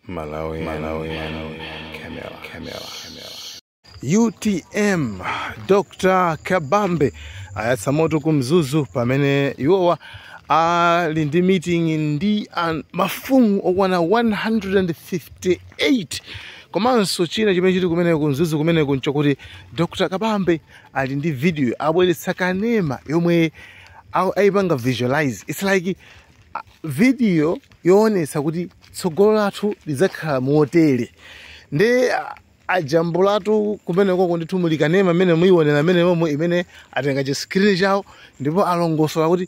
Malawi, Malawi, Camera, Camera, Camera. UTM Dr. Kabambe ayatsa moto ku Mzuzu pamene iwowa ali ndi meeting ndi mafumu okwana 158. Komanso china chimene chili kumeneko Mzuzu kumeneko nchokuti Dr. Kabambe ali ndi video abweretsa kanema yomwe ayipanga visualize. It's like video yoonetsa kuti tsogolo lathu lidzakhala motere. Ndi ajambulatu kumeneko ndithu muli kanema amene muyiwonera amene momwe imene atenga chi screen chawo ndipo alongosola kuti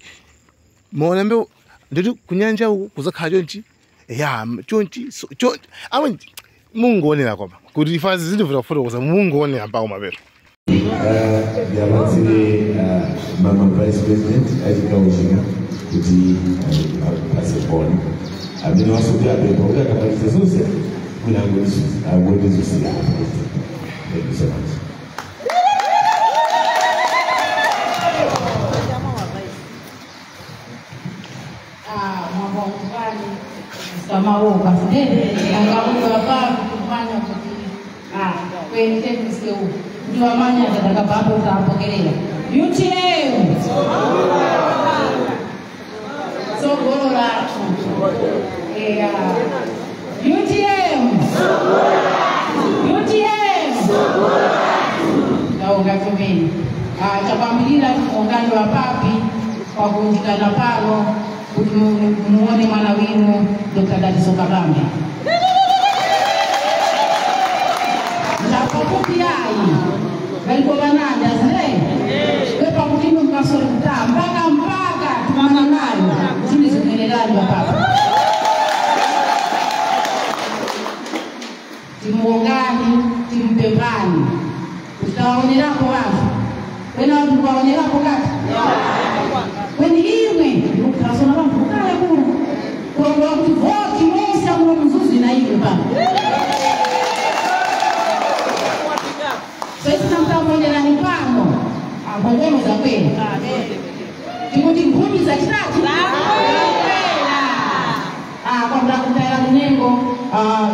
muonembe ndithu kunyanja uku kuzakhala chonchi ya chonchi chonchi amwe mungoonera koma kuti ifazi zindivula kufotokoza mungoonera mpaka mapeto. Yabatsire mama vice president achikawo chino kuti apase boni amene wasuti apempha kuti akamaliza zonse mwina angotizusira. Thank you so much. Samaoka angakuva kufanya kuti kwente mseu ndio amanya atakabambo utapokelea UTM tsogolo lathu UTM UTM taonga chomene chapambilira ungano wa papi kwa kuungana palo kuti muone mwana winu Dr. Dalitso Kabambe. Ndapakupi ayi valiko vananda zile kwepa kutino mkasori kutaa mpaka mpaka tumana nayo tulizimwelelani wa papa timuongani timpembani utawaonerapo watu wena watu waonerapo kati weni imwe ndikukasona vantu kukaya kuno kulongola kuti voti monse muno Mzuzu na imwe pano soisina mtamuonerani pano ambogono za kwenu tikuti nkhumi za chitatu kwambira kutaira kunengo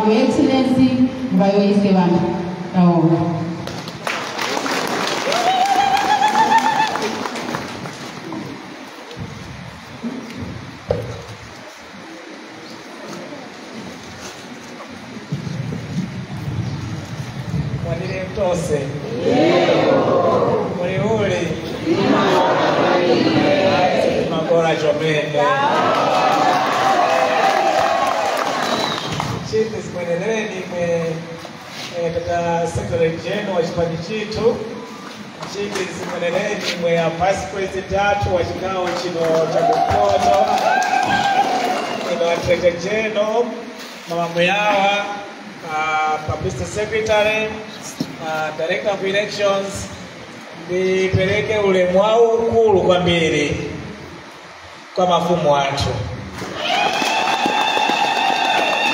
Your Excellency mbayoise vantu taonga. Mtose uli uli magora chomene chiti zimweneleni mwe tata secretary general wa chipani chithu chiti zimweneleni mwe a vice president athu wa chigawo chino cha kumpoto ino director general mama Muyawa publicity secretary director of elections ndipereke ulemu waukulu kwambiri kwa mafumu athu.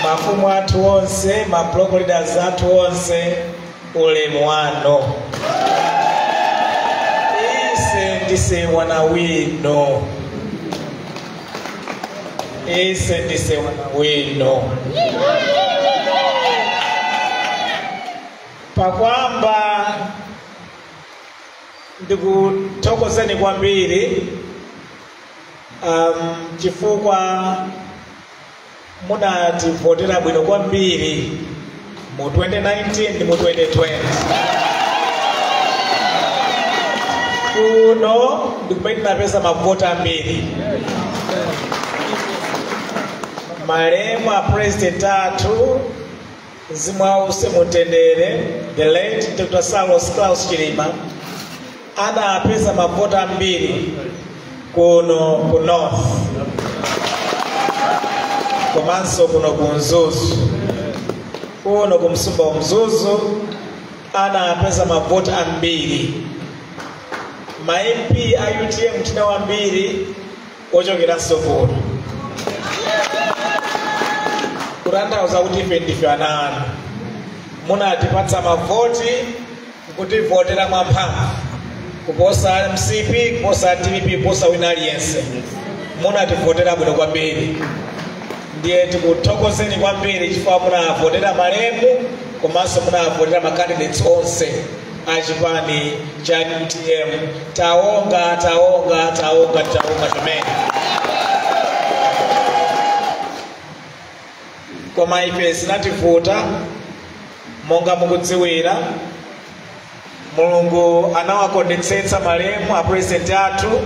Mafumu athu onse, ma block leaders athu onse, ulemu wano. Ise ndise wana wino. Ise ndise wana wino. Pakwamba ndikuthokozeni kwambiri chifukwa munativotera bwino kwambiri mu 2019 ndi mu 2020. Kuno ndikumene tinapeza mavoti ambiri. Malemu a president athu mzimu wause mutendere, the late Dr. Saulos Klaus Chilima anapeza mavoti ambiri kuno ku North komanso kuno ku Mzuzu. Kuno ku Msumba wa Mzuzu anapeza mavoti ambiri. Ma MP a UTM tinawo ambiri ochokeranso kuno. Kutanthauza kuti ife ndife ana anu. Munatipatsa mavoti kutivotera mwamphamvu kuposa MCP, kuposa DPP, kuposa wina aliyense. Munativotera bwino kwambiri. Ndiye tikuthokozeni kwambiri chifukwa munavotera malemu komanso munavotera ma candidates onse achipani cha UTM. Taonga, taonga, taonga, taonga chomene. Koma ife sinativuta, monga mukudziwira, Mulungu anawakondetsetsa malemu a president athu.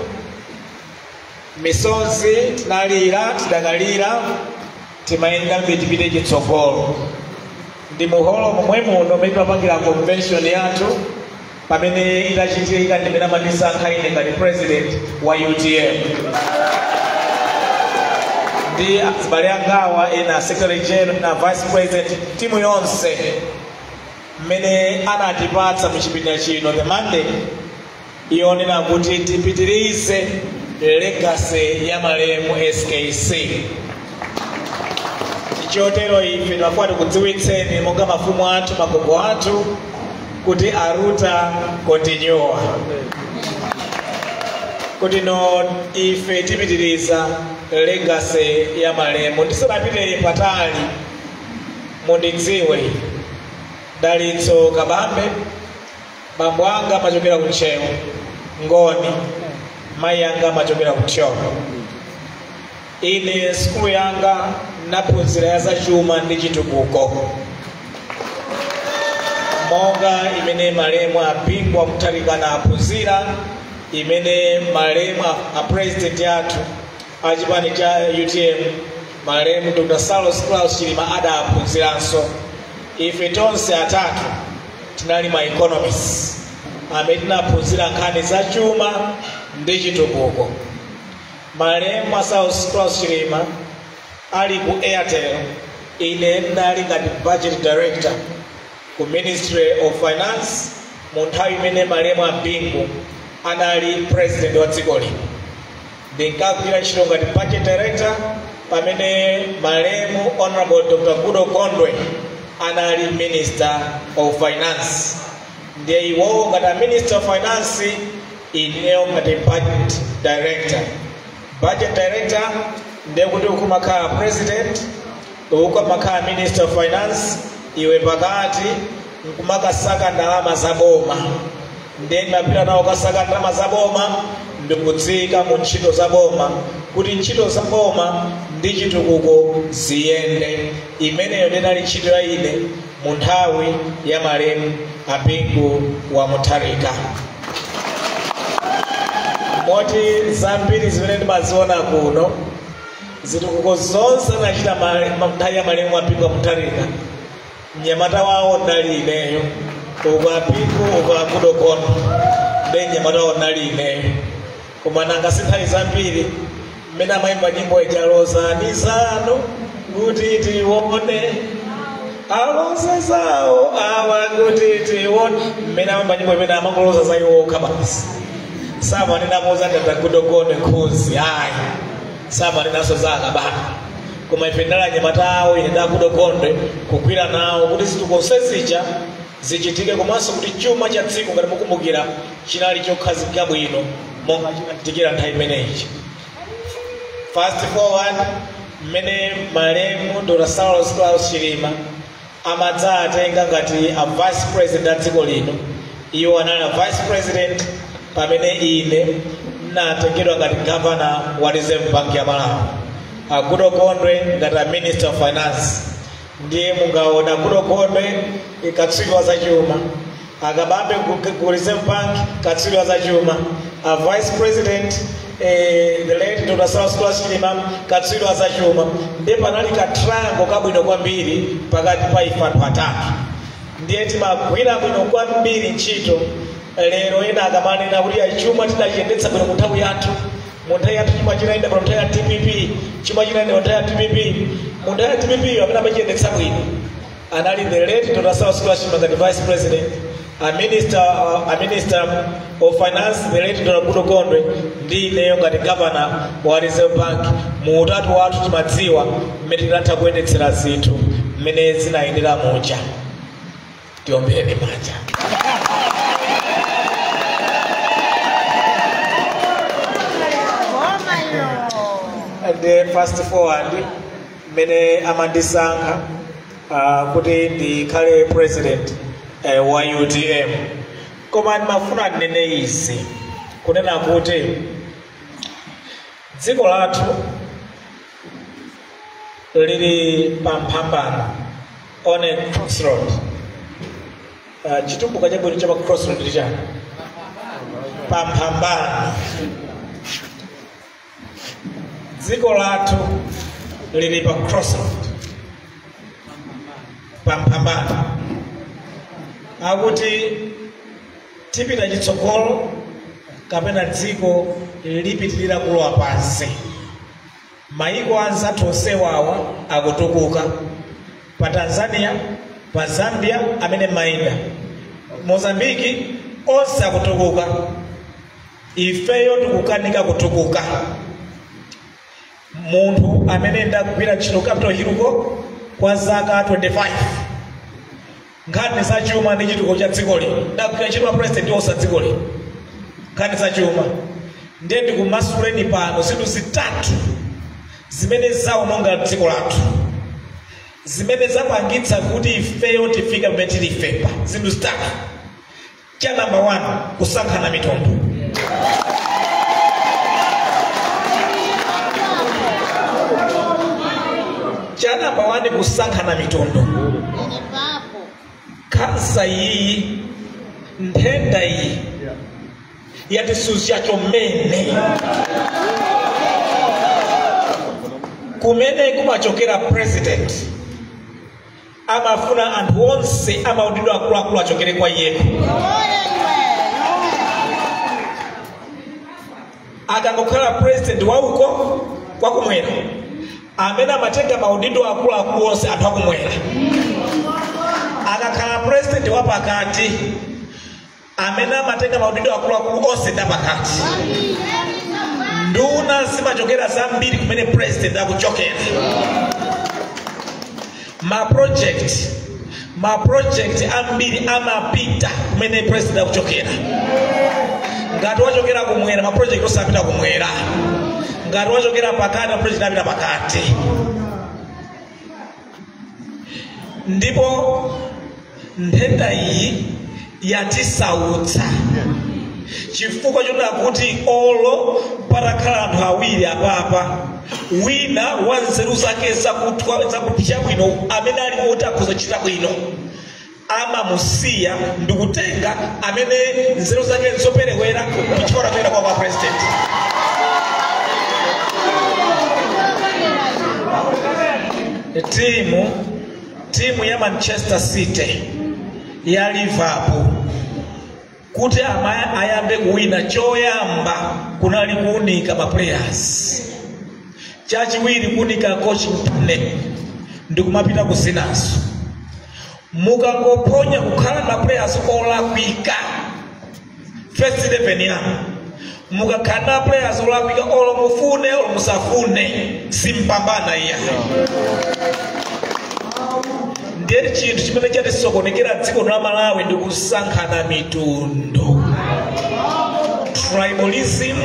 Misozi tinalira, tidakalira, timayenda tipite chitsogolo. Ndi muholo momwe muno mmene timapangira convention yathu, pamene itachitika ndimene amatisankha ine ngati president wa UTM. Ndi azibale angawa ena secretary general na vice president, timu yonse mmene anatipatsa muchipinda chino the mandate yonena kuti tipitirize legacy ya malemu SKC. Chotero ife timafuna tikudziwitseni monga mafumu athu, magogo athu, kuti a luta continua, kuti no ife tipitiriza legacy ya malemu. Ndisanapite patali, mundidziwe Dalitso Kabambe, bambo anga amachokera ku Ntcheu Ngoni, mayi anga amachokera ku Thyolo. Ine sukulu yanga naphunzira ya zachuma ndi chitukuko, monga imene malemu a Bingu wa Mutharika anaphunzira, imene malemu a president athu achipani cha UTM malemu Dr. Saulos Klaus Chilima adaphunziranso. Ife tonse atatu tinali ma economists amene tinaphunzira nkhani za chuma ndi chitukuko. Malemu a Saulos Klaus Chilima ali ku Airtel, ine ndinali ngati budget director ku Ministry of Finance mu nthawi imene malemu a Bingu anali president wa dziko lino. Ndinkagwira ntchito ngati budget director pamene malemu Honorable Dr. Goodall Gondwe anali Minister of Finance. Ndiye iwowo ngati a Minister of Finance, ineyo ngati budget director. Budget director ndiye kuti ukumakhala president, ukumakhala Minister of Finance, iwe pakati nkumakasaka ndalama za boma. Ndiye ndimapita nawo kasaka ndalama za boma ndikudzika mu ntchito za boma, kuti ntchito za boma ndi chitukuko ziyende. Imeneyo ndinali ntchito ya ine mu nthawi ya malemu a Bingu wa Mutharika. Moti zambiri zimene ndimaziona kuno, zitukuko zonse anachita nthawi ya malemu a Bingu wa Mutharika, mnyamata wawo ndali ineyo. Uko a Bingu, uko a Goodall Gondwe, ndi mnyamata wawo ndali ineyo. Koma nanga si nthawi zambiri mmene amayimba nyimbo ija, "Lozani zanu kuti tione, aloze zawo awa kuti tione," mmene amayimba nyimbo imene amangoloza za iwo okha basi, samanenapo za Dr. Goodall Gondwe nkhuzi, ayi, samanenaso za akabanga. Koma ife ndinali anyamata awo, ine nda Goodall Gondwe, kugwira nawo kuti zitukuko zija zichitike, komanso kuti chuma cha dziko, ngati mukumbukira, chinali chokhazikika bwino monga chinachitikira nthawi imeneyi. Fast forward, mmene malemu Dr. Saulos Klaus Chilima amadzatenga ngati a vice president a dziko lino, iwo anali a vice president pamene ine natengedwa ngati governor wa Reserve Bank ya Malawi, a Goodall Gondwe ngati a Minister of Finance. Ndiye mungaona Goodall Gondwe katswiri wa zachuma, akabambe ku Reserve Bank katswiri wa zachuma, a vice president the late Dr. Saulos Klaus Chilima katswiri wa zachuma. Ndiye panali ka triangle kabwino kwambiri pakati pa ife anthu atatu, ndiye timagwira bwino kwambiri ntchito. Lero ena akamanena kuti chuma tidachiyendetsa bwino mu nthawi yathu, mu nthawi yathu chuma chinayenda bwino, nthawi ya DPP chuma chinayenda bwino, nthawi ya DPP, mu nthawi ya DPP amene amachiyendetsa bwino anali the late Dr. Saulos Klaus Chilima ngati vice president, a Minister of Finance the late Dr. Goodall Gondwe, ndi ineyo ngati governor wa Reserve Bank. Mu utatu wathu timadziwa mmene tinatha kuyendetsera zinthu mmene zinayendera muja. Tiombereni manja. And fast forward, Mene amandisankha kuti ndikhale president wa UTM. Koma ndimafuna ndinene izi, kunena kuti dziko lathu lili pamphambano, on a crossroad. Chitumbuka chabwino cha pa crossroad ndi chani? Pamphambano. Dziko lathu lili pa crossroad, pamphambano, akuti tipita chitsogolo kapena dziko lipitirira kulowa pansi. Maiko anzathu onsewawa akutukuka, pa Tanzania, pa Zambia, amene mayenda Mozambiki, onse akutukuka. Ifeyo tikukanika kutukuka. Munthu amene ndagwira ntchito Capital Hill kwa zaka 25, nkhani za chuma ndi chitukuko cha dziko lino, ndagwira ntchito pa president osa dziko lino, nkhani za chuma. Ndiye ndikumasuleni pano zinthu zitatu zimene zawononga dziko lathu, zimene zapangitsa kuti ifeyo tifike pamene tili ifepa. Zinthu zitatu. Cha namba 1, kusankhana mitundu. Cha namba 1, kusankhana mitundu. Kansa iyi, nthenda iyi yatisuzya chomene kumene kumachokera president amafuna anthu onse amaudindo akuluakulu achokere kwa iyeko. Akangokhala president wauko kwakumwera, amene amatenga maudindo akuluakulu onse anthu akumwera. Akakhala president wapakati, amene amatenga maudindo akuluakulu onse ndapakati. Nduna zimachokera zambiri kumene president akuchokera. Ma project ambiri amapita kumene president akuchokera. Ngati wachokera kumwera, ma project osapita kumwera. Ngati wachokera pakati, ma project apita pakati. Ndipo nthenda iyi yatisautsa chifukwa chonena kuti olo patakhala anthu awiri apapa, wina wa nzeru zake zakupsya bwino, amene ali oti akhoza kuchita bwino, amamusiya ndikutenga amene nzeru zake nzoperewera kuchikora toera kwa president. Timu ya Manchester City, ya Liverpool, kuti ayambe kuwina, choyamba kunali kuunika ma players, chachiwiri kuunika coaching panel, ndikumapita kuzinazo. Mukangoponya kukhala ma players olakwika first 11 yanu, mukakhala na players olakwika, olo mufune olo musafune, simpambana iya. Ndiye chinthu chimene chatisokonekera dziko la Malawi ndi kusankhana mitundu, tribalism,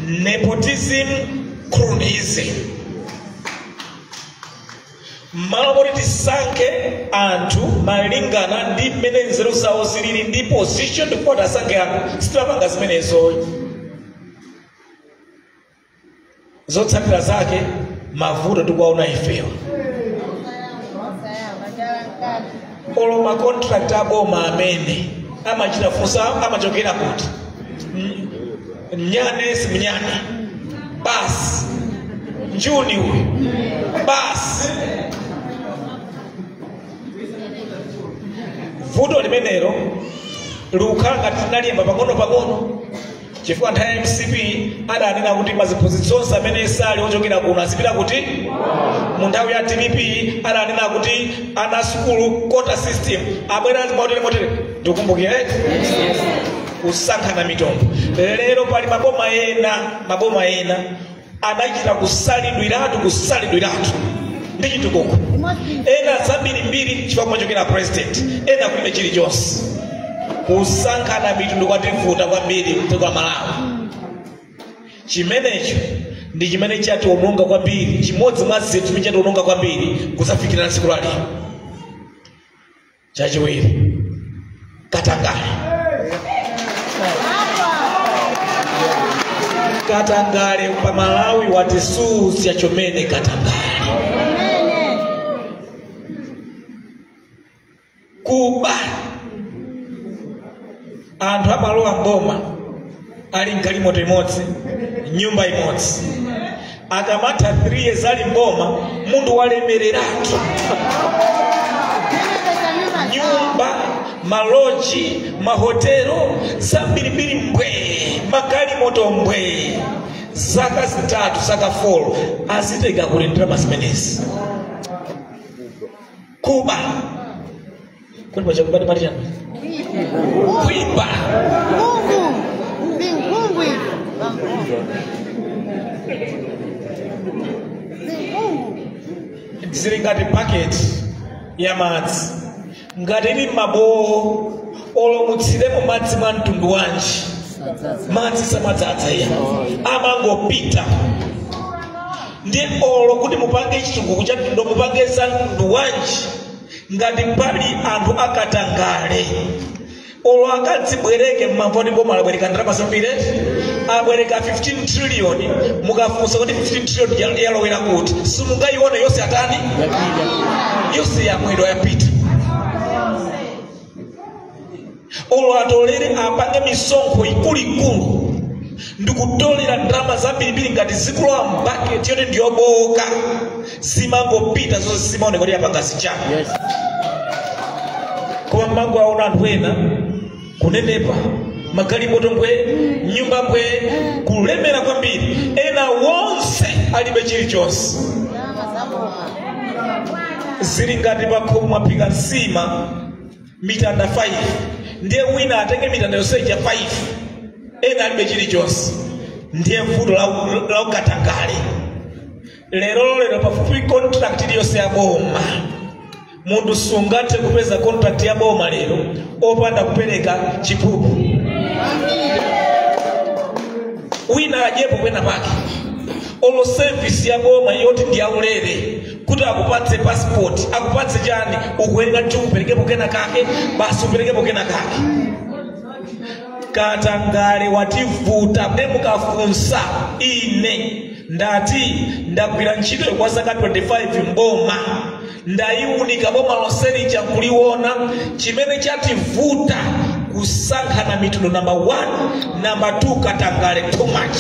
nepotism, cronyism. Malo moti tisankhe anthu malingana ndi mmene nzeru zawo zilili ndi position, ndikuti asankhe anthu, sitimapanga zimenezo. Zotsatira zake mavuto tikuwaona ifewa. Olo ma contract aboma amene amachita funsa amachokera kuti mnyane si mnyane, basi njuni uyu basi. Vuto limenelo likukhala ngati tinalimba pang'ono pang'ono, chifukwa nthawi ya MCP adanena kuti maziphunzitsi onse amene sali ochokera kuno azipita kuti. Mu nthawi ya DPP adanena kuti ana sukulu quota system abwera motere motere. Ndikukumbukire kusankhana mitundu. Lero pali maboma ena anachita kusalidwiratu ndi chitukuko, ena zambirimbiri chifukwa kumachokera president, ena kulibe chilichonse. Kusankhana mitundu kwativuta kwambiri mdziko la Malawi. Chimenecho Ndi chimene chatiwononga kwambiri, chimodzi mwa zinthu chimene chatiwononga kwambiri kusafikira tsiku la lero. Chachiwiri, katangale. Katangale pa Malawi watisusa chomene katangale. Kuba anthu amalowa mboma ali mgalimoto imodzi, nyumba imodzi. Akamatha 3 years ali mboma, munthu walemereratu. Nyumba, maloji, mahotelo, zambirimbiri mbwe, magalimoto mbwe. Zaka 3, zaka 4 azitenga kulendera mazimenezi. Kuba. Kuli pacha kubati pati chani? Kuiba. Mungu, Zili ngati bucket ya madzi. Ngati ili mabowo olomutsiremo madzi mwa mtundu wanji, madzi samadzadza iya, amangopita. Ndiye olo kuti mupange chitukuko cha mtundu, mupange za mtundu wanji, ngati pali anthu akatangale olo akadzibwereke mmamva ndipo malabwereka ndalama zambiri, abwereka 15 trillion. Mukafunsa kuti 15 trillion yalowera kuti, simungayione yonse atani, yonse yamwedwa yapita. Olo atolere apange misonkho ikuluikulu ndikutolera ndalama zambirimbiri ngati zikulowa mbaketi yoti ndiyobowoka, zimangopita zonse, zimaoneka kuti yapanga zichani. Yes. Koma mmango aona anthu ena kunenepa, magalimoto mbwe, nyumba mbwe, kulemera kwambiri, ena wonse alibe chilichonse. Zili ngati pakhomo mwaphika nsima mitanda 5, ndiye wina atenge mitanda yonse ija 5, ena alibe chilichonse. Ndiye vuto la ukatangale. Lero lero pafupi contract iliyonse ya boma, munthu sungathe kupeza contract ya boma lero opanda kupereka chiphuphu. Wina ajepo kwena pake. Olo service ya boma yoti ndi yaulere, kuti akupatse passport, akupatse chani, ukuyenera kuti uperekepo kena kake, basi uperekepo kena kake. Katangale wativuta. Mne mukafunsa ine ndati ndagwira ntchito kwa zaka 25 mboma, ndayiunika boma lonseli chakuliona chimene chativuta kusankhana mitundu number 1, number 2 katangale too much.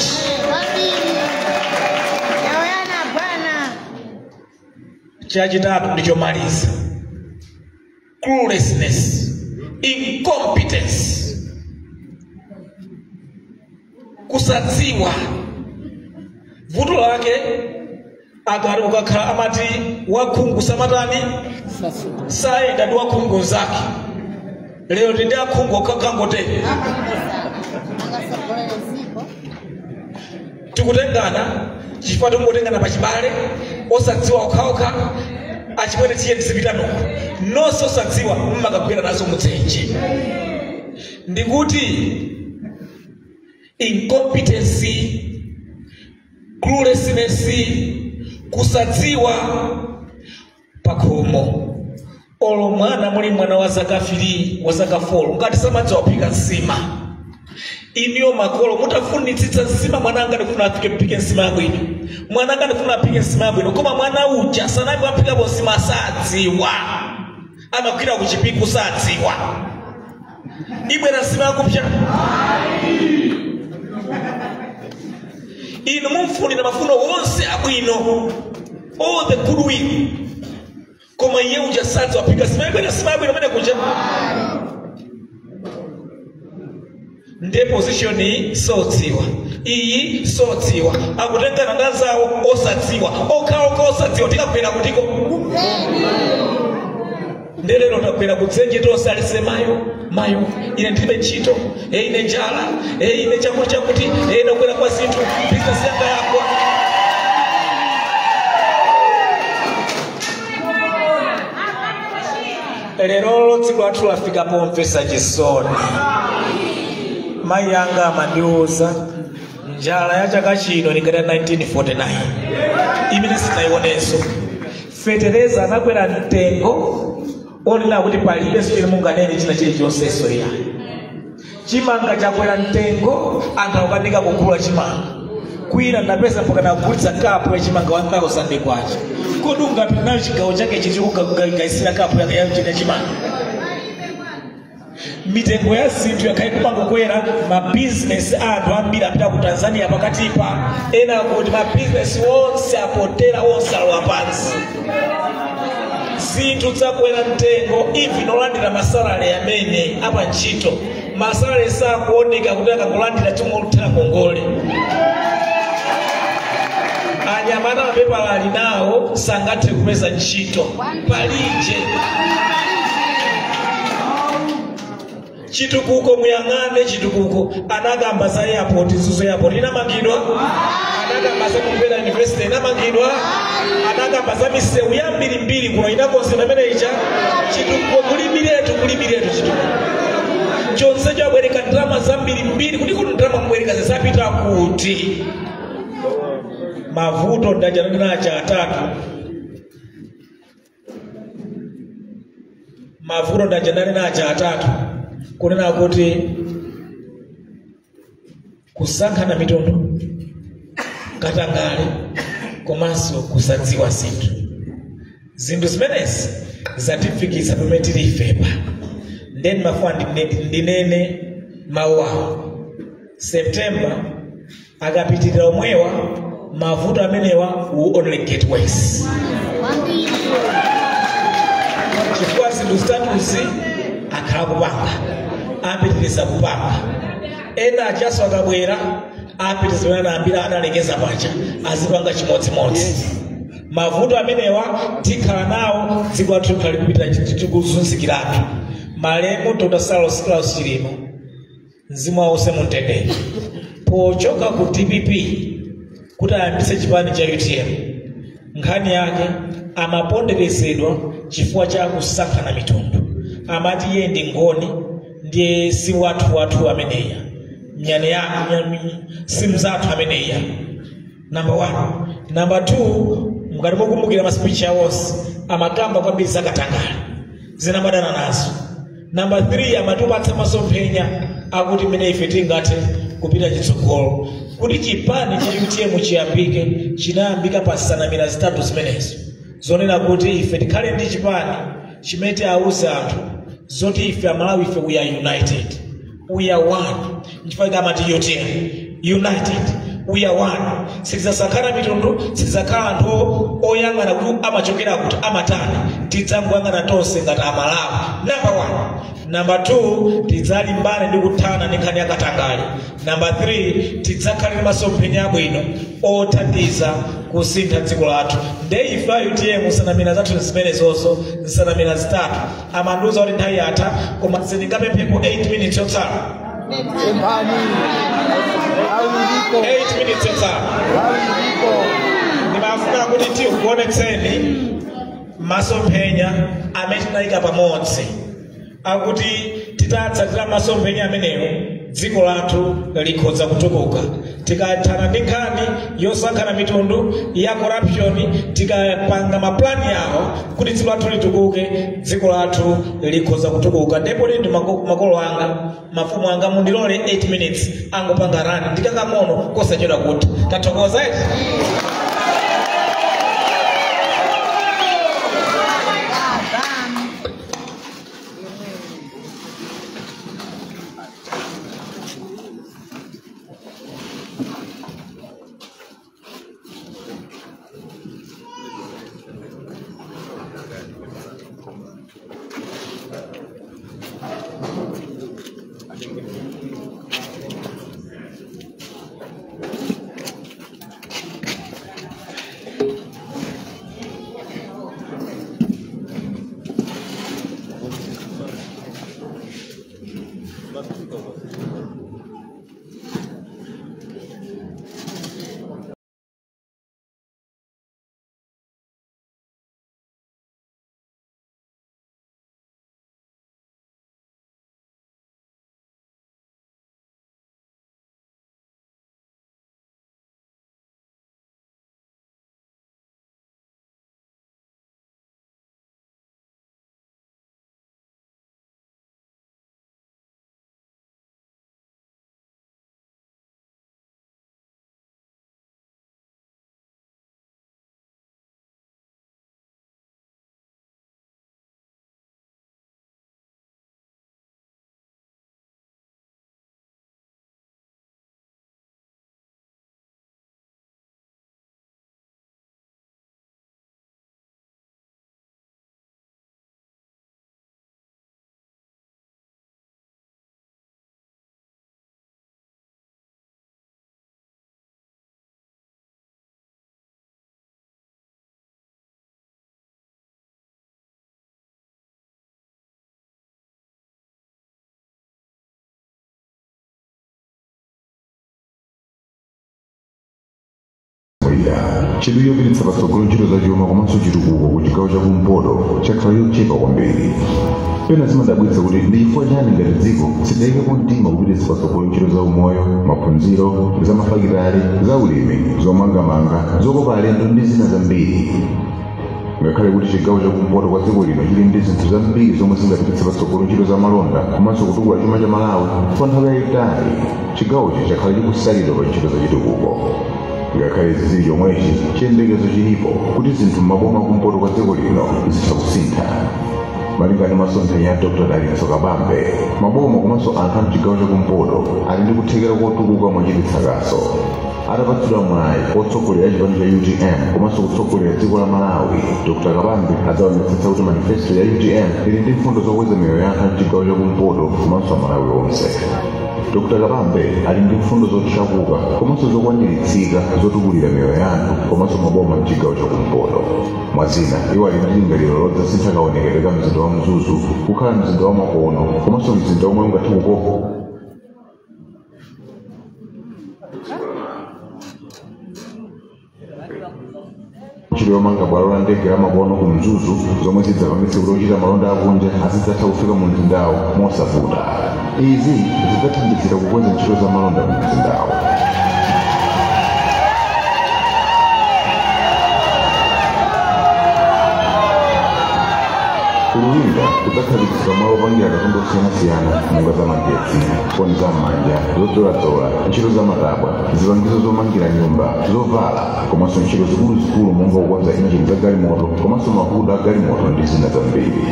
Chachitatu ndichomaliza, cluelessness, incompetence, kusadziwa. Vuto lake akati ukakhala amati wakhungu samatani sayenda ndi wakhungu nzake. Lero ndi akhungu okhakangotere tikutengana chifukwa tingotengana pachibale, osadziwa okhaokha, achimwene tiye tizipita noko nonse osadziwa mmakagwera nazo mudzenje. Ndikuti incompetency, cluelessness, kusadziwa pakhomo. Olo mwana muli mwana wa zaka 3, wa zaka 4, ngati samadziwa kuphika nsima, iniyo makolo mutafunitsitsa nsima, mwana anga ndikufuna afike mpike nsima yabwino, mwana anga ndikufuna aphike nsima yabwino, koma mwana uja sanayambe aphikapo nsima, asadziwa, amagwira kuchipiku sadziwa, ibwera nsima yakupsa. Inu mumfunira mafuno wonse abwino, all the good will, koma iye uja sadziwa aphika nsima yabwino, nsima yabwino mene kuja. Ndiye position iyi sodziwa, iyi sodziwa, akutengana nganzawo osadziwa, okhaokha osadziwa, tikagwera kutiko. Ndelero tagwera kudzenje tonse alise mayo, mayo, ine ndilibe ntchito, ine njala, ine chakuti chakuti, ine kukwera kwa zinthu, business yanga yakwa. Lero tsiku lathu lafika pomvetsa chisoni. Mayi anga amandiwuza Njala ya chaka chino ili ngati ya 1949 imene sitinaionenso. Fetereza anakwera mtengo onena kuti palibenso chimene munganene china chilichonsenso iya. Chimanga chakwera mtengo, anthu akukanika kugula chimanga. Kwina ndapeza mpaka nakugulitsa kapu ya chimanga 1000 kwacha. Kodi ungapita nayo chigawo chake chiti kugaisira kapu ya chimanga? Mitengo ya zinthu yakhale kumangokwera. Mabizinesi anthu ambiri apita ku Tanzania pakatipa, ena kuti mabizinesi onse apotera, onse alowa pansi. Zinthu zakwera mtengo, even olandira masalale amene apa ntchito, masalale sakuoneka kuti akangolandira chimwe ngongole. Anyamata mapepala ali nawo sangathe kupeza ntchito palije. Chitukuko muyang'ane chitukuko, anakamba za airport, Mzuzu airport inamangidwa, anakamba za Mombera University inamangidwa, anakamba za misewu yambirimbiri kuno inakonzedwa imene ija. Chitukuko kulimiretu, kulimiretu chitukuko chonse chabwereka ndalama zambirimbiri, kuti kuti ndalama mubwereka zisapita kuti. Mavuto ndajananacha atatu, mavuto ndajananacha atatu, kunena kuti kusankhana mitundu, katangale, komanso kusadziwa zinthu. Zinthu zimenezi zatifikitsa pamene tili ifepa. Then mafuna ndinene mawu awo. September akapitirira omwewa, mavuto amenewa will only get worse. Chifukwa zinthu zitatuzi akhala kupanga, apitiriza kupanga. Ena achaso akabwera apitiriza pamene anayambira, analekeza paja, azipanga chimodzimodzi. Mavuto amenewa tikhala nawo dziko lathu likhale kupita tikuzunzikiratu. Malemu Dr. Saulos Klaus Chilima, mzimu wawo uuse mumtendere, pochoka ku DPP kuti ayambitse chipani cha UTM, nkhani yake amaponderezedwa chifukwa cha kusankhana mitundu. Amati iye ndi ngoni, ndiye si wathu wathu ameneya, mnyane ya si mzathu ameneya. Number 1. Number 2, mukati mokumbukira ma speech awonse amakamba kwambiri zakatangale zinamadana nazo. Number 3, amatipatsa masomphenya akuti mmene ife tingathe kupita chitsogolo. Kuti chipani cha UTM chiyambike, chinayambika pa nsanamira zitatu zimenezo, zonena kuti ife tikhale ndi chipani chimene tiawuze anthu zoti ife Amalawi, ife we are united, we are one. Nchifukwa amati UTM united, we are one. Sitidzasankhana mitundu, sitidzakhala anthu oyang'ana kuti amachokera kuti amatani, tidzangoyang'ana tonse ngati Amalawi. Number 1. Number 2, tidzalimbane ndi kuthana ndi nkhani yakatangale. Number 3, tidzakhale ndi masomphenya abwino othandiza kusintha dziko lathu. Nde ife a UTM nsanamira zathu zimenezonso, nsanamira zitatu. Amandiwuza kuti nthawi yatha, koma sindingapemphepo 8 minutes yotsala. 8 minutes yotsala. Ndimafuna kuti tikuonetseni masomphenya amene tinayika pamodzi, akuti titatsatira masomphenya amenewo dziko lathu likhoza kutukuka. Tikathana ndi nkhani yosankhana mitundu ya corruption, tikapanga maplani yawo kuti dziko lathu litukuke, dziko lathu likhoza kutukuka. Ndipo ndi makolo anga, mafumu anga, mundilole 8 minutes angopanga rani ndikakang'ono kosachedwa kuti tathokoza eti. Chidwi chopititsa patsogolo ntchito zachuma komanso chitukuko ku chigawo chakumpoto chakhala chochepa kwambiri. Pena zimadabwitsa kuti ndi chifukwa chani ngati dziko sidayikepo mtima kupititsa patsogolo ntchito za umoyo, maphunziro, za mafakitale, za ulimi, zomangamanga, zokopa alendo ndi zina zambiri. Ngakhale kuti chigawo chakumpoto kwa dziko lino chili ndi zinthu zambiri zomwe zingapititse patsogolo ntchito za malonda komanso kutukula chuma cha Malawi kwa nthawi yayitali, chigawochi chakhala chikusalidwa pa ntchito zachitukuko. Ngakhale zizili chomwechi, chiyembekezo chilipo kuti zinthu m'maboma kumpoto kwa dziko lino zitha kusintha. Malinga ndi masomphenya ya Dr. Dalitso Kabambe, maboma komanso anthu a mchigawo chakumpoto ali ndi kuthekera kotukuka mochititsa kaso. Atapatsidwa mwayi wotsogolera chipani cha UTM komanso kutsogolera dziko la Malawi, Dr. Kabambe adzaonetsetsa kuti manifesto ya UTM ili ndi mfundo zokweza miyoyo ya anthu a mchigawo chakumpoto komanso Amalawi onse. Dr. Kabambe ali ndi mfundo zotchakuka komanso zokwaniritsika zotukulira miyoyo ya anthu komanso maboma mchigawo chakumpoto. Mwazina, iwo ali ndi lingaliro lodzasintha kaonekedwe ka mzinda wa Mzuzu kukhala mzinda wa makono komanso mzinda omwe ungathe kukopa ntchito yomanga bwalo la ndege la makono ku Mzuzu zomwe zidzapangitse kuti ochita malonda akunja azidzatha kufika mu mzindawo mosavuta. Izi zidzathandizira kukweza ntchito za malonda mu mzindawo. Kululinga kudzakhazikitsidwa malo opangira katundu osiyanasiyana monga za magetsi, foni za m'manja, zodzoladzola, ntchito za matabwa, zipangizo zomangira nyumba, zovala, komanso ntchito zikuluzikulu monga kukonza injini za galimoto komanso mahudu a galimoto ndi zina zambiri.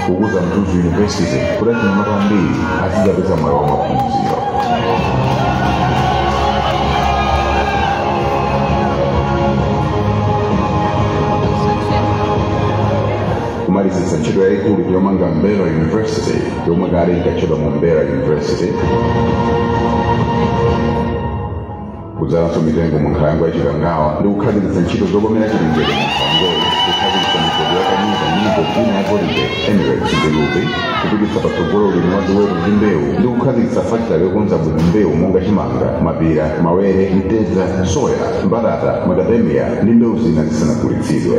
Kukuza Mzuzu University kuti achinyamata ambiri azidzapeza mwayi wa maphunziro. Kumalizitsa ntchito yayikulu yomanga Mbera University yomwe kale inkatchedwa Mombera University, kudzalanso mitengo mu nkhalango ya Chikangawa ndi kukhazikitsa ntchito zokomera chilengedwe mu nkhalangoyi, kukhazikitsa migodi ya Kanyika ndi migodi ina ya golide, Emirates ndi Ruby, kupititsa patsogolo ulimi wa ziweto ndi mbewu ndi kukhazikitsa fakitale yokonza bwino mbewu monga chimanga, mapira, mawere, mtedza, soya, mbatata, makademiya ndi mbewu zina zisanagulitsidwe.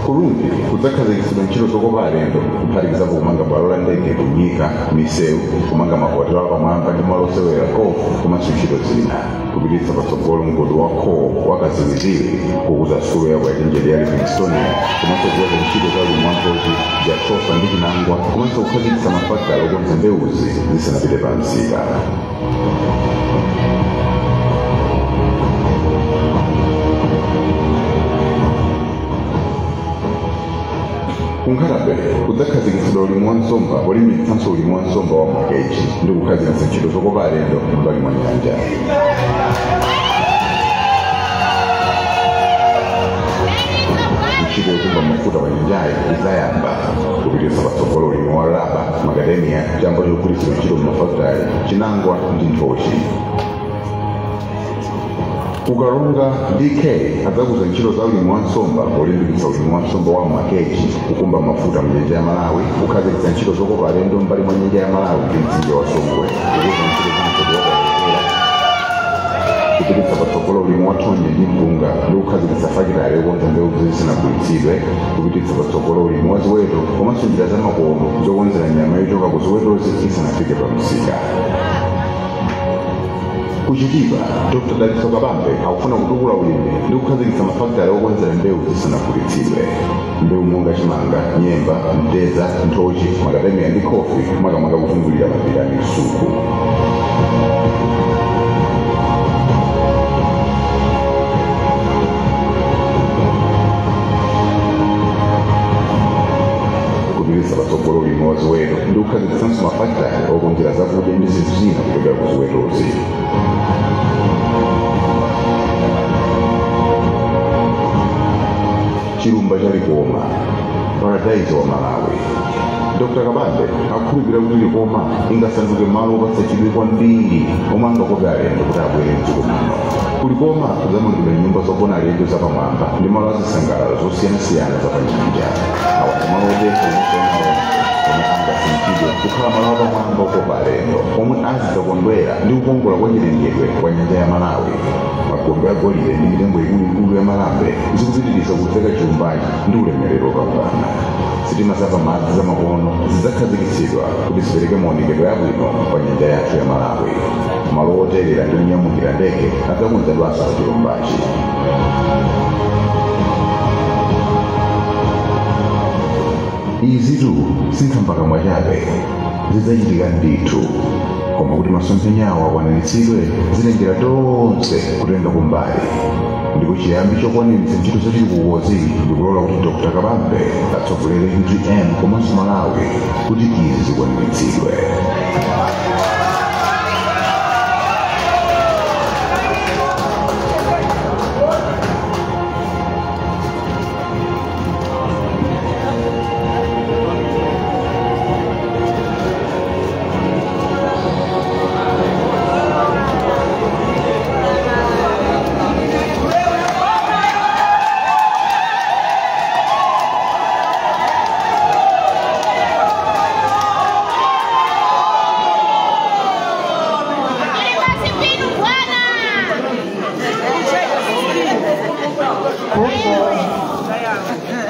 Kurundi kudzakhazikitsidwa ntchito zokopa alendo kuphatikizapo kumanga bwalo la ndege kunyika, misewu, kumanga mahotelo apamwamba ndi malo osewera golf komanso ntchito zina, kupititsa patsogolo mgodi wa coal wa Kaziwiziwi, kukuza sukulu ya ukachenjede ya Livingstonia komanso kukweza ntchito za ulimi wa nthochi, jatropha ndi chinangwa komanso kukhazikitsa mafakitale okonza mbewuzi zisanapite pa msika. Ku Nkhata Bay kudzakhazikitsidwa ulimi wa nsomba polimbikitsanso ulimi wa nsomba wa makeji ndi kukhazikitsa ntchito zokopa alendo m'mbali mwa nyanja. Ntchito yokumba mafuta pa nyanjayi idzayamba, kupititsa patsogolo ulimi wa raba, makademiya, chamba chogwiritsidwa ntchito m'mafakitale, chinangwa ndi nthochi. Kukaronga DK adzakuza ntchito za ulimi wa nsomba polimbikitsa ulimi wa nsomba wa makeji, kukumba mafuta mnyanja ya Malawi, kukhazikitsa ntchito zokopa alendo m'mbali mwa nyanja ya Malawi ndi mtsinje wa Songwe, kukuza ntchito za mgodi wa Kayelekera, kupititsa patsogolo ulimi wa thonje ndi mpunga ndi kukhazikitsa fakitale yokonza mbewu zisanagulitsidwe, kupititsa patsogolo ulimi wa ziweto komanso njira zamakono zokonzera nyama yochoka ku ziwetozi isanafike pa msika. Kuchitipa, Dr. Dalitso Kabambe akufuna kutukula ulimi ndi kukhazikitsa mafakitale okonzera mbewu zisanagulitsidwe. Mbewu monga chimanga, nyemba, mtedza, nthochi, makademiya ndi khofi, makamaka kuzungulira mapira ndi msuku. Kupititsa patsogolo ulimi wa ziweto ndi kukhazikitsanso mafakitale okonzera zakudya ndi zinthu zina kuchokera ku ziwetozi. Chilumba cha Likoma, paradise wa Malawi. Dr. Kabambe akukhulupirira kuti Likoma ingasanduke malo opatsa chidwi kwambiri omwe angakope alendo kuti abwere mdziko muno. Kulikoma kudzamangidwa nyumba zogona alendo zapamwamba ndi malo azisangalalo zosiyanasiyana zapanyanja. Awa ndi malo otentha omwe angasinthidwe kukhala malo apamwamba okopa alendo omwe azidzakondwera ndi kukongola kwa chilengedwe kwa nyanja ya Malawi. Magombe agolide ndi mitengo ikuluikulu ya malambe zikupitiriza kuveka chilumbachi ndi ulemerero wopambana. Sitima zapamadzi zamakono zidzakhazikitsidwa kuti zipereke maonekedwe abwino pa nyanja yathu ya Malawi. Malo oterera ndi onyamukira ndege adzakonzedwanso pa chilumbachi. Izitu sinkhambakamwa chabe, zidzachitika ndithu. Koma kuti masomphenyawo akwaniritsidwe, zitengera tonse kutenga kumbali. Ndipo chiyambi chokwaniritsa ntchito zachitukukozi ndikulola kuti Dr. Kabambe atsogolere UTM komanso Malawi kuti izi zikwaniritsidwe.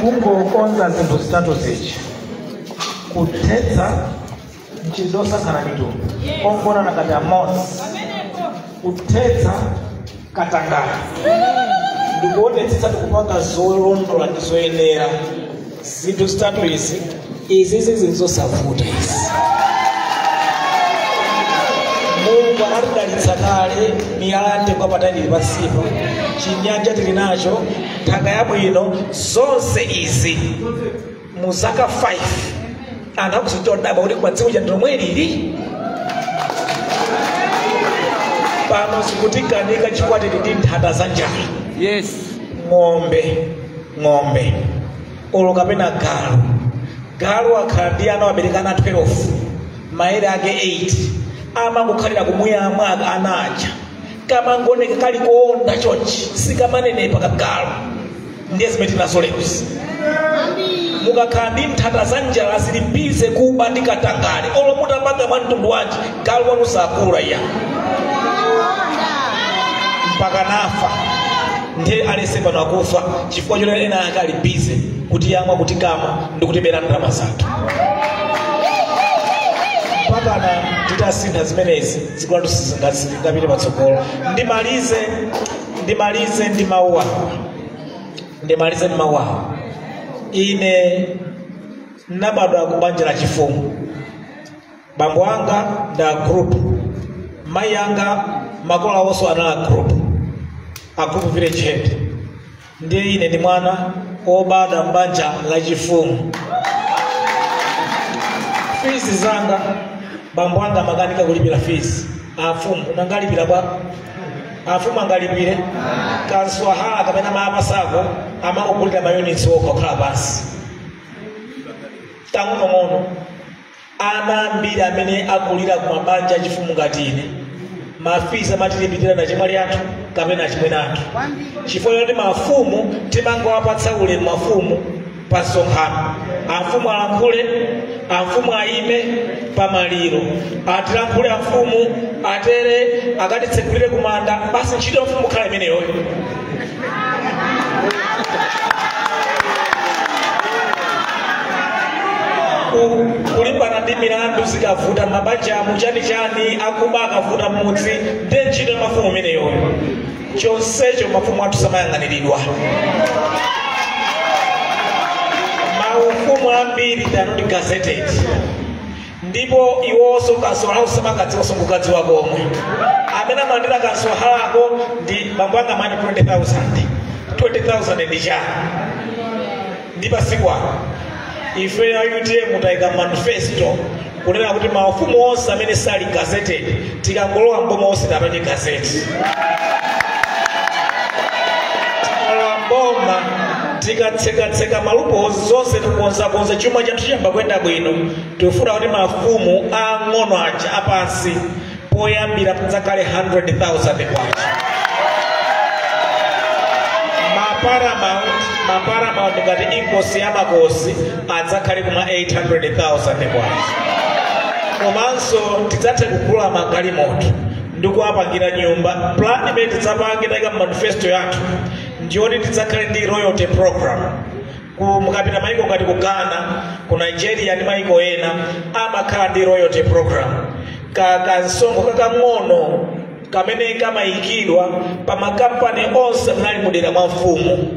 Kungokonza zinthu zitatu zichi: kuthetsa mchitidwe osankhana mitundu, ongonana ngati amodzi, kuthetsa katangale, ndikuonetsetsa tikupanga zolondola ndi zoyenera. Zinthu zitatu izi, izi zinthu zosavuta izi. Mulungu anatidalitsa kale, miyala yamtengo wapatali ili pansipa, chinyanja tili nacho, nthaka yabwino, zonse izi mu zaka 5 anthu akuzichodabwa kuti kwa dziko cha lomwe lili pano zikutikanika chifukwa tili ndi nthata za njala. Yes. Ng'ombe olo kapena galu. Galu akhala ndi ana aberekana 12, maere ake 8, amangokhalira kumuyamwa ana aja, kamangoneka kali kuonda chonchi, sikamanenepa kagalu. Ndiye zimene tinazo lero. Mukakhala ndi nthata za njala zili bize kuba ndi katangale, olo mutapanga mwa mtundu wanji, galu wanu sakula iya mpaka nafa. Ndiye alese pano akufa chifukwa choti ena ake ali bize kuti yamwa, kuti kama ndi kutibera ndalama zathu. Mpakana titasintha zimenezi, dziko lathu sizingapite patsogolo. Ndimalize ndi mawu awa. Ndimalize ndi mawu awa. Ine nabadwa ku banja la chifumu. Bambo anga nda group, mayi anga makolo awonso anali group, a group village head. Ndiye ine ndi mwana obadwa m'banja la chifumu. Fees zanga bambo anga amakanika kulipira fees. Afumu unangalipira kwa afumu angalipire kanswahala kapena maapasako amangogulira mayunits okha okhala pansi tang'onong'ono. Ana ambiri amene akulira ku mabanja achifumu ngati ine, mafisi amatilipirira na chimwali athu kapena chimwene athu, chifukwa choti mafumu timangowapatsa ulemu mafumu pa msonkhano. Amfumu alankhule, amfumu ayime pamaliro, atilankhule amfumu atere, akatitsekulire kumanda, basi ntchito ya mfumu khala imeneyoyo. Kulimbana ndi milandu zikavuta mabanja amu chanichani akuba akavuta mmudzi, ndiye ntchito ya mafumu imeneyoyo. Chonsecho mafumu athu samayang'aniridwa. Maufumu ambiri they are not gazetted, ndipo iwonso kansohala usamakadziwa ngukadziwa komwe. Amene amalandira kansohalako ndi bambo anga amati 20,000 20,000 ndi chani ndi pasiku ano. Ife ya UTM tayika manifesto kunena kuti maufumu onse amene sali gazetted tikangolowa mboma onse tapanye gazeti. Tikalowa mboma Tikatsekatseka malupo zonse tikukonzakonza chuma chathu chiyamba kuyenda bwino. Tikufuna kuti mafumu ang'ono aja apansi poyambira padzakhale 100,000 kwacha. Maparamount ngati inkosi ya makosi adzakhale kuma 800,000 kwacha. Komanso tidzathe kugula magalimoto ndikuwapangira nyumba. Plan imene tidzapange tayika manifesto yathu ndiyoti tidzakhale ndi royalty program. Mukapita maiko ngati ku Ghana, ku Nigeria ndi maiko ena amakhala ndi royalty program. Kansongo kakang'ono kamene kamayikidwa pa makampani onse amene ali mudera mwa mfumu.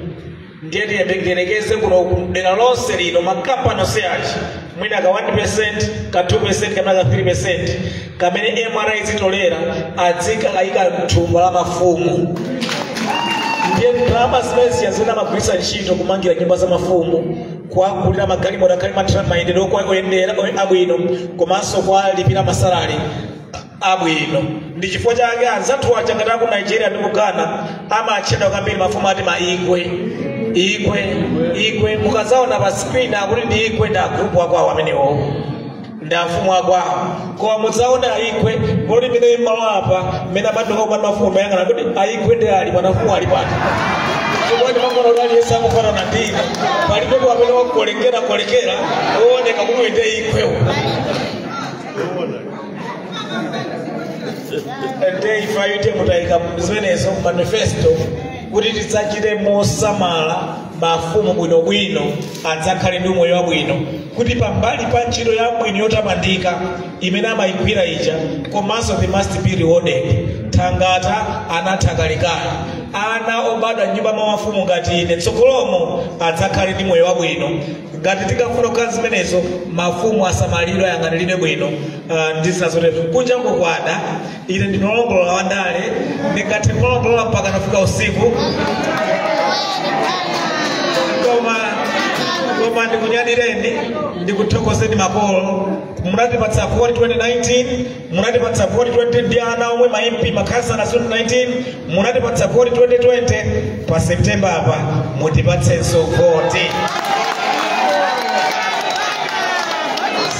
Ndiye tiyerekeze kuno dera lonse lino makampani onse aja mwina ka 1%, ka 2%, kapena ka 3% kamene MRA izitolera adzikayika mthumba la mafumu. Ndiye ndalama zimene zimene amagwiritsa ntchito kumangira nyumba za mafumu, kuwagulira magalimoto akhale mayendedwe oyendera abwino, komanso kuwalipira masalari abwino. Ndi chifukwa chake anzathu aja ngati aku Nigeria ndi ku Ghana amatchedwa kwambiri mafumu ati ma igwe. Igwe, igwe, mukazaona pa screen akuti ndi igwe ndi agrupu akwawo amenewo, ndi afumu akwawo. Koma mudzaona igwe poti mene malo apa mmene amandoka kupanda mafumu mayang'ana kuti aigwe ndi ali mwanafumu ali pati. Chifukwa ndimangona kuti aliyense akufanana ndine, palibepo amene wakolekera kolekera wooneka kuti ndi igwewo. Ndiye ife ayite mutayika zimenezo manifesto kuti tidzachite mosamala mafumu bwinobwino adzakhale ndi umoyo wabwino, kuti pambali pa ntchito yabwino yotamandika imene amayigwira ija, komanso they must be rewarded. Thangata anatha kalekale, ana obadwa m'nyumba mwa mafumu ngati ine tsogolomo adzakhale ndi moyo wabwino. Ngati tikafuna kukhala zimenezo, mafumu asamalidwe ayang'aniridwe bwino. Ndi zina zotero. Kunja kukwada ine ndinolongolola wandale, ndingathe kulongolola mpaka nafika usiku, koma ndikunyadireni, ndikuthokozeni makolo. Munatipatsa voti 2019, munatipatsa voti 20 ndi ana omwe ma MP makhansala 2019, munatipatsa voti 2020. Pa September apa mutipatsenso voti.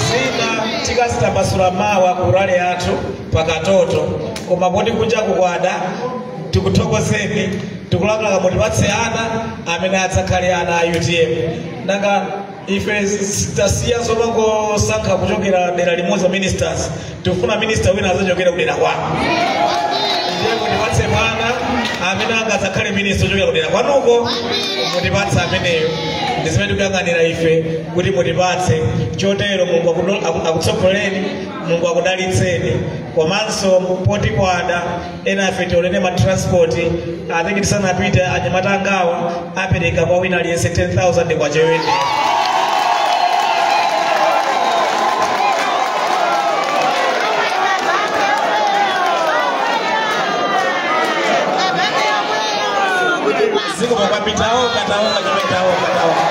Zina tikazitambasula mawa ku rally yathu pakatoto, koma poti kunja kukwada tikuthokozeni, tikulakalaka mutipatse ana amene adzakhale ana a UTM. Nanga ife tasiya zomangosankha kuchokera dera limodzi ministers, tikufuna minister wina adzachokera kudera kwanu. Ndiye mutipatse mwana amene angadzakhale minister ochokera kudera kwanuko, mutipatse ameneyo. Ndi zimene tikuyang'anira ife kuti mutipatse. Chotero Mulungu akutsogolereni, Mulungu akudalitseni. Komanso poti kwada ena afe tionene ma transport, I think tisanapite anyamata angawa apereka kwa wina aliyense 10,000 kwa chewene. Ziko kwa pitaoka, taoka, taoka, taoka.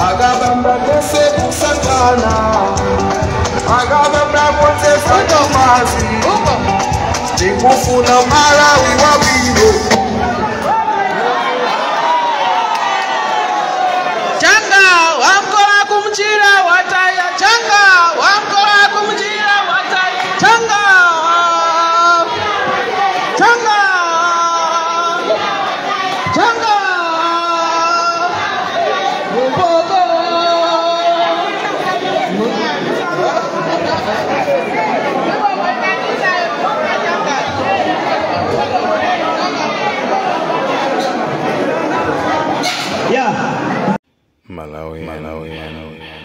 Agabamba kwese kusangana. mapazi ndikufuna Malawi wabwino. Changa wamkola kumchira wataya, changa wamkola kumchira wataya, changa changa changa mupoko. Yeah. Malawi, Malawi,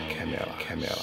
Camera, Camera.